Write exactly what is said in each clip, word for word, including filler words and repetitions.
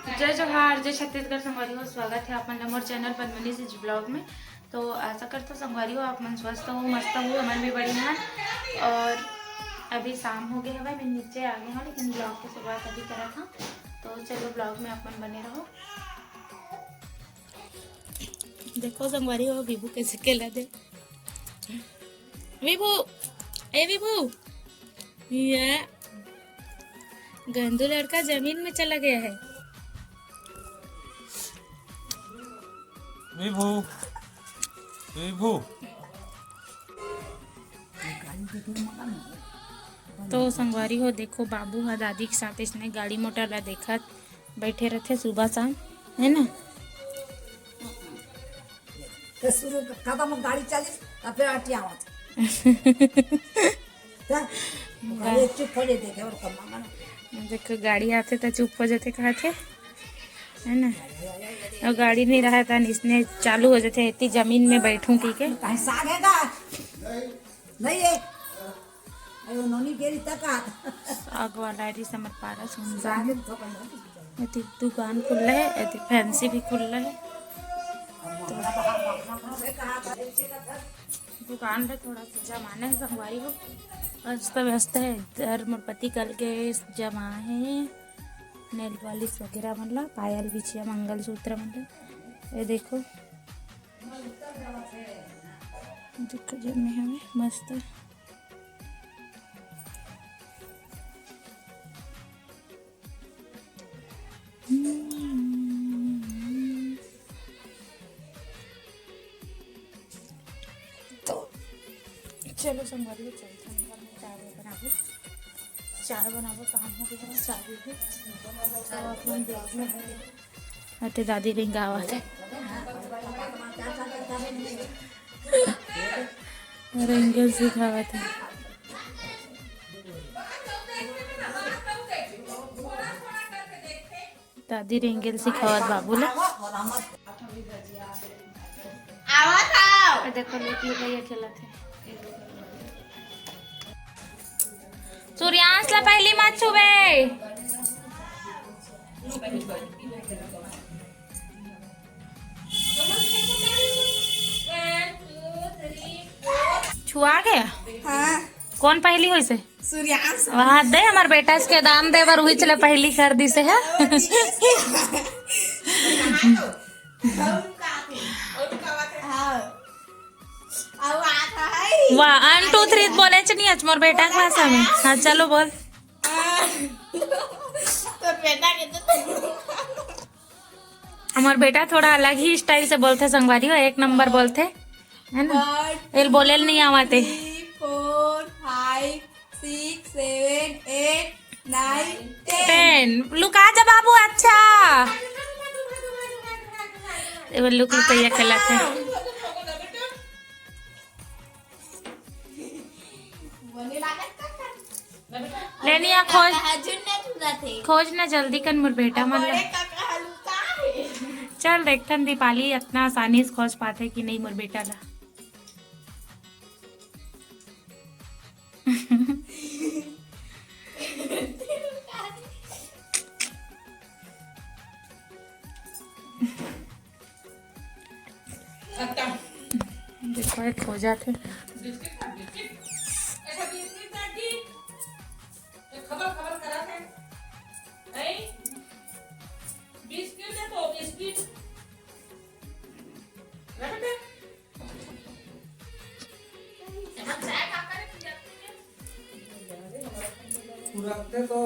जय जोहार, जय छत्तीसगढ़ संगवारी हो, स्वागत है आप मन ला मोर चैनल पद्मिनी सिज ब्लॉग में। तो आशा करता हूँ संगवारी हो, आप मन स्वस्थ हो, मस्त हो, हमन भी बढ़िया हन। और अभी शाम हो गए हवय, मैं नीचे आ गए हूँ, लेकिन ब्लॉग की शुरुआत अभी करत हूँ। तो चलो ब्लॉग में आप मन बने रहो। देखो संगवारी हो, विभू कैसे खेला दे। विभू, ए विभू, ये गंदू लड़का जमीन में चला गया है। विभू, विभू। तो संगवारी हो, देखो बाबू हा दादी के साथ इसने गाड़ी मोटर ला देखत बैठे रहते सुबह शाम, है ना? तो शुरू क-, कदम गाड़ी चली, तब फिर अटियावत। तो अरे चुप हो जाते थे और कम मांगना। देखो गाड़ी आते तो चुप हो जाते, कहते, है ना? और गाड़ी नहीं रहा था, इसने चालू हो जाते, इतनी जमीन में बैठूं की के। कहीं साग है का? नहीं है। अरे नोनी बेरी तक आ। साग वाला री समर पारा सुनसान। साग तो कहीं एती दुकान खुल्ला है, एती फैंसी भी खुल्ला है। तो दुकान पे थोड़ा सा जमाना है संगवारी हो, अस्त व्यस्त है। इधर मोर पति कल के जमा है नेल पॉलिश वगैरह मन ला, पायल बिछिया, मंगलसूत्र मन ला। ये देखो, देखो जमे हवे मस्त। तो चलो संगवारी, चलते हैं अंदर में, चाय बनाबो, चाय बनाबो, काम हो गया है, चाय भी। तो आप मन ब्लॉग में बने रहो। अते दादी रिंगावत है, रिंगल सिखावत है। दादी रिंगल सिखावत बाबू ला। आवत हव। ए देखो, लुक लुकैया खेलत है। सूर्यांश ला पहली मत छुबे। छुआ गया? हाँ। कौन पहली होइस हे? सूर्यांश। वहाँ दे, हमर बेटा इसके दाम दे बर उही चले पहली कर दिस हे। हाँ। वाह, वन टू थ्री बोले च नहीं आज मोर बेटा के भाषा में। हाँ, चलो बोल। तो बेटा के तो हमर बेटा थोड़ा अलग ही स्टाइल से बोलथे संगवारी हो, एक नंबर बोलथे, है ना? एल बोले ल नहीं आवाथे। Four, five, six, seven, eight, nine, ten। Ten। लुका जा बाबू, अच्छा। एबर लुक लुकैया खेलत हे। लेनिया खोज, खोज ना जल्दी कन मोर बेटा मन ला। चल देखथन दीपाली अतना आसानी से खोज पाथे कि नहीं मोर बेटा ला। देखो, एक हो जाते। रखते तो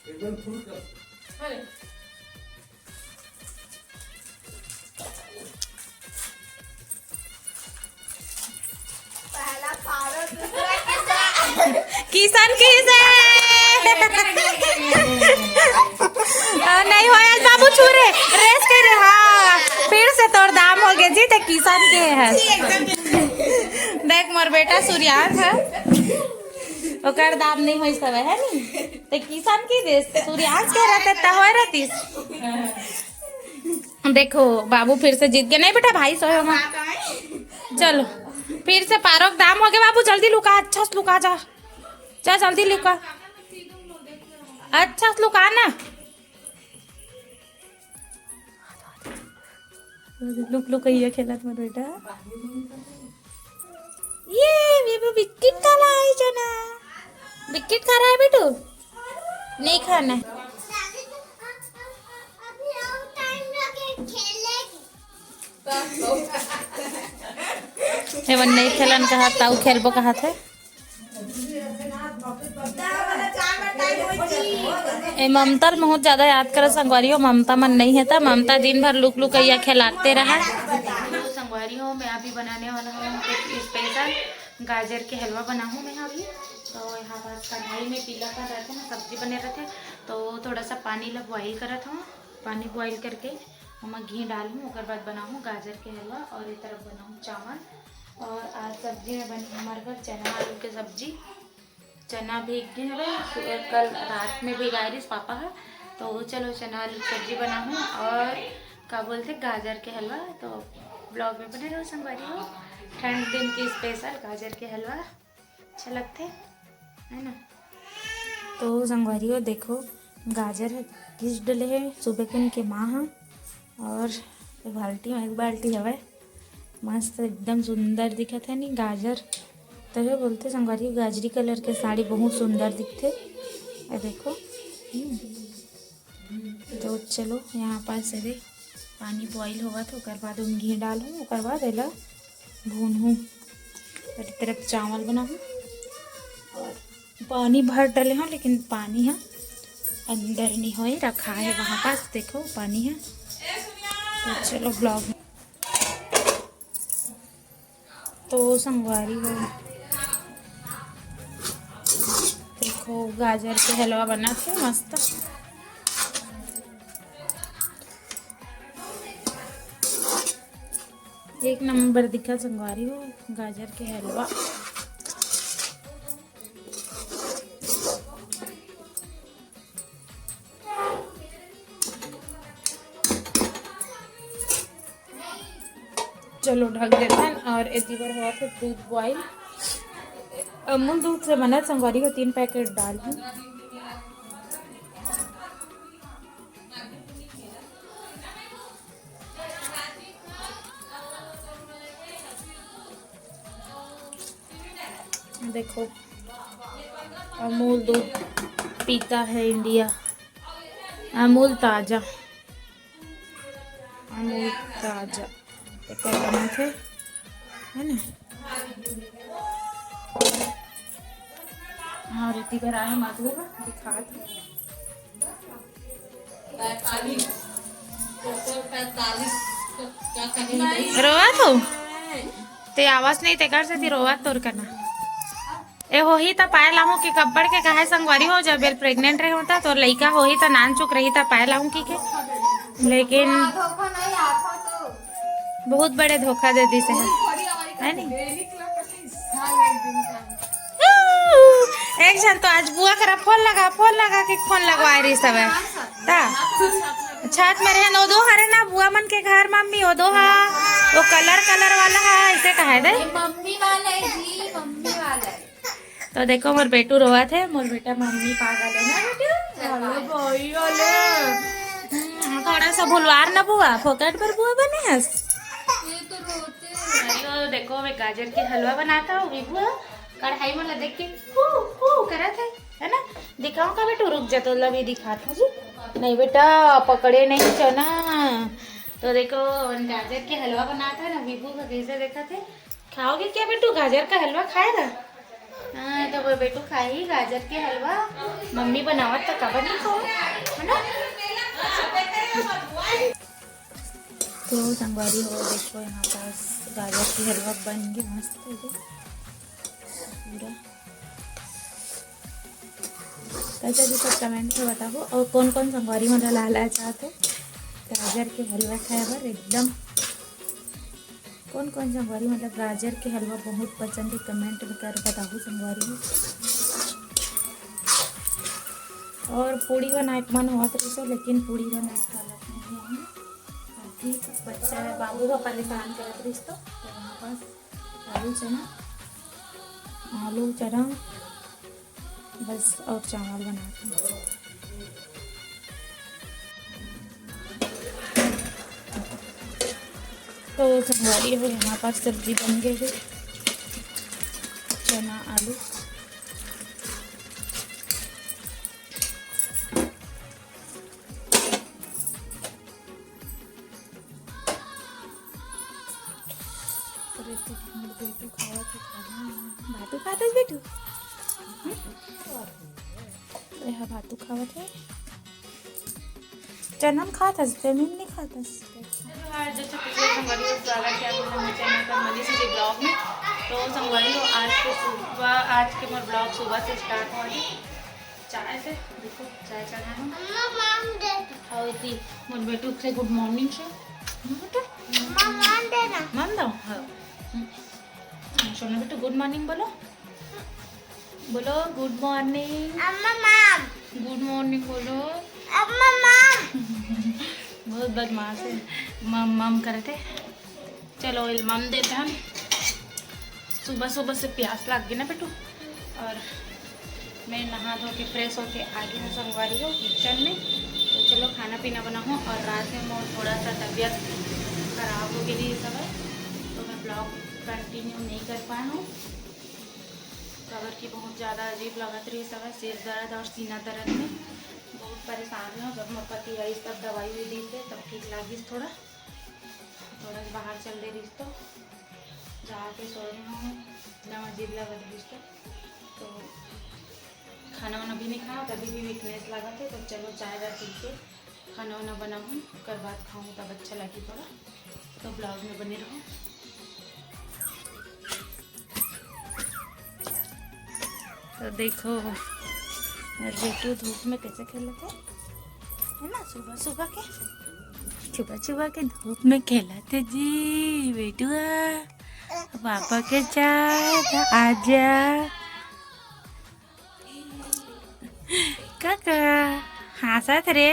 एकदम फुल कर। पहला पारो, दूसरा किसान। किसान की जय। नहीं होय आज बाबू छू रे, रेस करे। हाँ, फिर से तोर दाम हो गए जी, ते किसान के है। देख मोर बेटा सूर्यांश है, ओकर दाम नहीं होइस हवे, है नी? ते किसान की देश सूर्यांश के रहते त होय रहतीस। देखो बाबू फिर से जीत गए। नहीं बेटा, भाई सोए होगा। चलो फिर से पारो के दाम हो गए बाबू, जल्दी लुका, अच्छा से लुका जा, जा जल्दी लुका, अच्छा से लुका ना। लुक लुकैया खेलत मोर बेटा। ये बेबू बिस्किट खा रहा है, चना बिस्किट खा रहा है बेटू। नहीं खाना है। एमन नहीं खेलन कहा, ताऊ खेलबो कहा थे। ए ममता ल बहुत ज्यादा याद करत संगवारी हो। ममता मन नहीं है त ममता दिन भर लुक लुकैया खेलाते रहा। संगवारी हो, मैं अभी बनाने वाला हूँ कुछ स्पेशल गाजर के हलवा बनाहूँ मैं अभी। तो यहाँ पास कढ़ाई में पीला कर रखे ना, सब्जी बने रखे, तो थोड़ा सा पानी ला बॉइल करत हूँ। पानी बॉइल करके ओमा घी डालहूँ, ओकर बाद बनाहूँ गाजर के हलवा। और ये तरफ बनाहूँ चावल। और आज सब्जी में बनी हमारे घर चना आलू के सब्जी। चना भीग गए हवे, सु- कल रात में भिगाए रिस पापा ह। तो चलो चना आलू के सब्जी बनाहूँ और का बोलते गाजर के हलवा। तो ब्लॉग में बने रहो संगवारी हो। ठंड दिन की स्पेशल गाजर के हलवा अच्छा लगते है ना। तो संगवारी हो देखो, गाजर ह घिस डले है सुबह कन के माँ ह। और ये बाल्टी में एक बाल्टी हवय, मस्त एकदम सुंदर दिखत है नी गाजर। तभे बोलते संगवारी, गाजरी कलर के साड़ी बहुत सुंदर दिखते। ये देखो, हम्म। तो चलो यहाँ पास से देख पानी बॉइल होवत हे, ओकर बाद ओम घी डालहूँ, ओकर बाद एला भूनहूँ। और एक तरफ चावल बनाहूँ और पानी भर डले हूँ, लेकिन पानी ह अंदर नहीं होए, रखा है वहाँ पास। देखो पानी है। तो चलो ब्लॉग में तो संगवारी हो, देखो गाजर के हलवा बना थे मस्त, एक नंबर दिखा संगवारी हो गाजर के हलवा। चलो ढक देथन। और एती बर होवत हे दूध बॉइल। अमूल दूध से बनत संगवारी हो, तीन पैकेट डाल हूँ। देखो अमूल दूध पीता है इंडिया, अमूल ताजा। अमूल ताजा एकर बनत हे, है ना? और एती बर आए मधु ह, दिखात हे। रोवत हो? ते आवाज नहीं, तेकर से ती रोवत तोर करना। ए होही त पाए लाहूं कि कब्बड़ के कहे संगवारी हो, जब बेल प्रेग्नेंट रहे होता तोर लइका होही त नान चुक रही त पाए लाहूं की के, लेकिन बहुत बड़े धोखा दे दिस है, है नी? एक झन तो आज बुआ करा फोन लगा, फोन लगा के फोन लगवाए रही सब है। ता छत में रहन ओदो हरे ना बुआ मन के घर, मम्मी ओदो हा, वो कलर कलर वाला हा, ऐसे कहे दे। ये मम्मी वाला है जी, मम्मी वाला है। तो देखो मोर बेटू रोवत हे, मोर बेटा मम्मी पागल है ना बेटू। अरे भाई वाले। हम्म, थोड़ा सा भुलवार ना बुआ, फोकट पर बुआ बने हस। ये तो रोते हैं। अरे वो देखो मैं गाजर के हलवा बनाता हूँ विभू, कढ़ाई में ला देख के हू हू करत है, है ना? दिखाऊं का बेटू, रुक जा, तो ला भी दिखात हूँ जी। नहीं बेटा, पकड़े नहीं चना। तो देखो गाजर के हलवा बनाता है ना विभू का, कैसे देखा थे। खाओगे क्या बेटू, गाजर का हलवा खाएगा? हाँ, तो वो बेटू खाई गाजर के हलवा, मम्मी बनावत तो कब नहीं खाओ, है ना? तो संगवारी हो देखो यहाँ पास गाजर के हलवा बन गए मस्त है। पूरा कैसा जी सब कमेंट में बताओ, और कौन कौन संगवारी मन ला लाए चाहत हो गाजर के हलवा खाए बर एकदम। कौन कौन संगवारी मतलब गाजर के हलवा बहुत पसंद है, कमेंट में कर बताओ संगवारी हो। और पूड़ी बनाए के मन होत रहिस, लेकिन पूड़ी बनाए के हालत नहीं है। अभी बच्चा है, बाबू का परेशान करत रहिस तो, तो यहाँ पास आलू चना, आलू चना बस, और चावल बनाते हैं। तो संगवारी हो, यहाँ पर सब्जी बन गई है, चना आलू। अरे तू मोर बेटू खावत है खाना। भातू खात है बेटू? हम्म? ये हा भातू खावत है। चना म खात हस, चना म नहीं खात हस। जय जोहार, जय छत्तीसगढ़ संगवारी हो, स्वागत है आप लोगों के चैनल पर मनीष जी ब्लॉग में। तो संगवारी हो, आज के सुबह, आज के मोर ब्लॉग सुबह से स्टार्ट हुआ है चाय से। देखो, चाय चढ़ा है। अम्मा, माम दे। खाओ इतनी, मोर बेटू से गुड मॉर्निंग से। हम्म, बेटा? अम्मा, माम दे ना। माम दो? हाँ। हम्म। सोना बेटू, गुड मॉर्निंग बोलो। बोलो, गुड मॉर्निंग। अम्मा, माम। गुड मॉर्निंग बोलो। अम्मा, माम। बहुत बदमाश है, मम मम करते। चलो, इल मम देते हम। सुबह सुबह से प्यास लग गई ना बेटू, और मैं नहा धो के फ्रेश होके आ गई हूँ संगवारी हो किचन में। तो चलो, खाना पीना बनाऊँ। और रात में मोर थोड़ा सा तबीयत खराब हो गई सब, तो मैं ब्लॉग कंटिन्यू नहीं कर पाया हूँ। काबर कि बहुत ज़्यादा अजीब लगत रही सब, सिर दर्द और सीना दर्द में बहुत परेशान हूँ। जब मोर पति आइस तब दवाई भी दी थे, तब ठीक लागिस थोड़ा। थोड़ा सा बाहर चल दे रही तो जाके सो रही हूँ, एकदम अजीब लगत रही तो। तो खाना वाना भी नहीं खाया, तभी भी वीकनेस लगा थे। तो चलो, चाय वाय पी के खाना वाना बनाऊँ, ओकर बाद खाऊँ, तब अच्छा लगी थोड़ा। तो ब्लॉग में बने रहो। तो देखो, मोर बेटू धूप में कैसे खेलत है, है ना? सुबह सुबह के, सुबह सुबह के धूप में खेलत है जी बेटुआ। पापा के साथ आजा। काका, हंसत रे।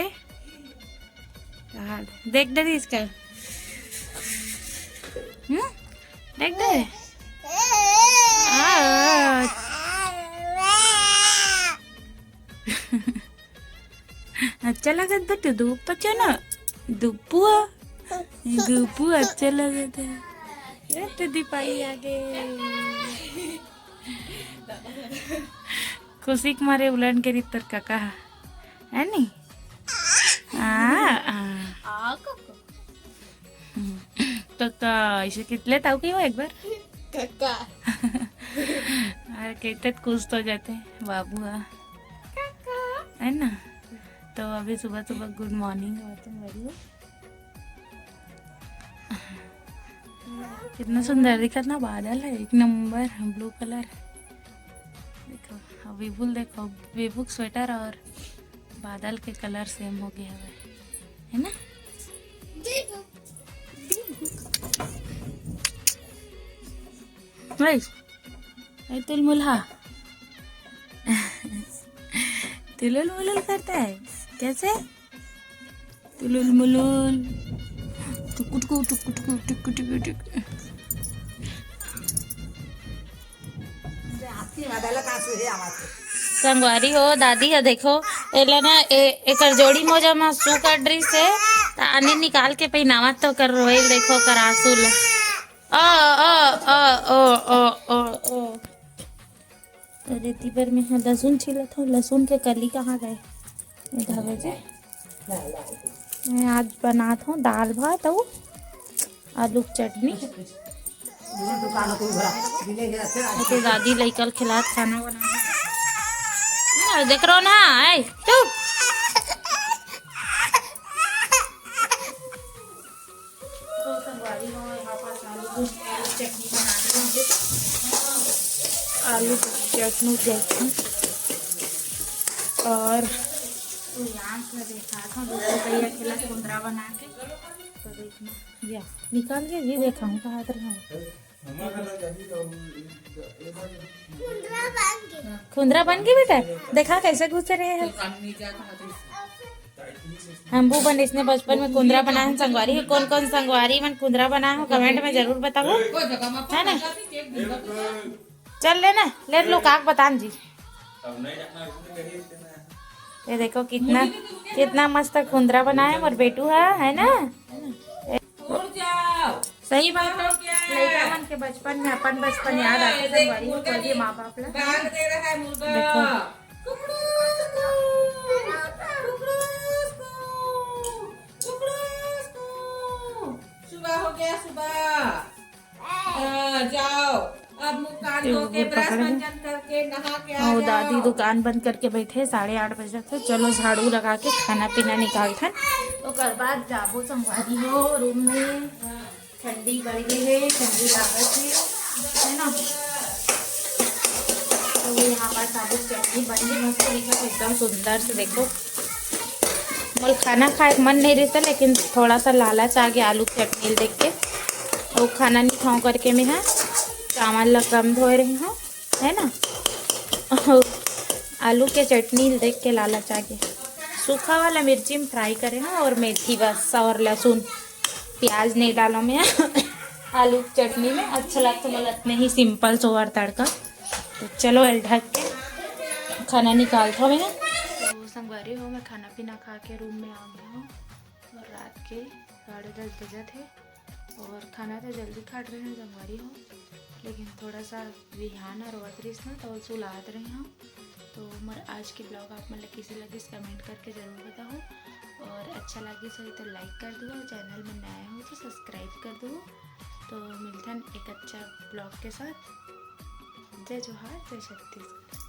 हाँ, देख डरिस का। हम्म? देख डरे। आ। अच्छा लगत बेटू, धूप पचो ना। धूपुआ। धूपुआ अच्छा लगत है। ये तो दीपाली आ गए। खुशी के मारे उलट के रही तोर काका हा, है नी? आ, आ। आ, काका। हम्म। काका, ऐसे कितले ताऊ के हो एक बार? काका। अरे, कहते तो खुश तो हो जाते हैं, बाबू हा। काका। है ना? तो अभी सुबह सुबह गुड मॉर्निंग हुआ तुम बोलिए। कितना सुंदर दिखत ना, बादल है एक नंबर, ब्लू कलर। देखो, अब विपुल देखो, विपुल स्वेटर और बादल के कलर सेम हो गया है, है ना? भाई, ए तुलमुल हा। तुलुल मुलुल करता है, कैसे? तुलुल मुलुल। टुकु टुकु, टुकु टुकु, टुकु टुकु, टुकु। संगवारी हो, दादी ह देखो, एला ना, ए-, एकर जोड़ी मोजा म सू काट रही से, त आने निकाल के पहिनावत तो कर रोइल, देखो कर आंसू ल। ओ, ओ, ओ। अरे, तिबर में हाँ लहसुन छीलत हूँ, लहसुन के कली कहाँ गए? ये धवे जे। मैं आज बनात हूँ दाल भात अउ आलू के चटनी। ये तो दादी लइका ल खिलात खाना बना। हाँ, देख रहो ना, ए, चुप। तो संगवारी हो, यहाँ पास आलू की, आलू की चटनी बना रही हूँ। आलू की चटनी, चटनी। और तो यहाँ से देखा था, दूसरे भैया खिला कुंदरा बना के। तो देखना, या, निकाल के ये देखा हूँ, कहाँ तरह हूँ। खुंदरा बन के बेटा, देखा कैसे घुस रहे हैं। हम वो बन इसने बचपन में कुंदरा बनाए हैं संगवारी। कौन कौन संगवारी मन कुंदरा बनाए हो, कमेंट में जरूर बताओ, है ना? चल लेना, ले लो, काक बतान जी। ये देखो कितना, कितना मस्त कुंदरा बनाए मोर बेटू है, है ना? उड़ जाओ। सही बात है, लइका मन के बचपन में अपन बचपन याद आथे संगवारी हो, कोई भी माँ बाप ला। बाग दे रहा है मुर्गा। देखो। कुकड़ू, कुकड़ू, कुकड़ू, कुकड़ू। सुबह हो गया, सुबह। हाँ, जाओ, अब मुंह कान धो के, ब्रश मंजन करके, नहा के आ जाओ। दादी दुकान बंद करके बैठे, साढ़े आठ बजे तक। चलो झाड़ू लगा के खाना पीना निकालथन, ओकर बाद जाबो संगवारी हो रूम में। ठंडी बढ़ गई है, ठंडी लागत है, है ना। तो यहाँ पर साबुत चटनी बन गई मस्त, एकदम सुंदर से। देखो, मोर खाना खाए के मन नहीं रहता, लेकिन थोड़ा सा लालच आ गया आलू की चटनी देख के। वो खाना नहीं खाऊँ करके मैं, हाँ, चावल ला कम धोए रही हूँ, है ना। आलू के चटनी देख के लालच आ गया। सूखा वाला मिर्ची में फ्राई करे हूँ और मेथी बस, और लहसुन, प्याज नहीं डालो मैं आलू की चटनी में। अच्छा लगता है बोला इतने ही सिंपल सोवर तड़का। तो चलो एल ढक के खाना निकालता हूँ मैं। तो संगवारी हो, मैं खाना पीना खा के रूम में आ गया हूँ और रात के साढ़े दस बजे थे और खाना तो जल्दी खाट रहे हैं संगवारी हो, लेकिन थोड़ा सा बिहान और वतरिस ना तो सुलात रहे हूँ। तो मोर आज की ब्लॉग आप मन ला किसी लगिस कमेंट करके जरूर बताओ और अच्छा लगिस होई तो लाइक कर दो, चैनल में नया हो तो सब्सक्राइब कर दो। तो मिलथन एक अच्छा ब्लॉग के साथ। जय जोहार, जय छत्तीसगढ़।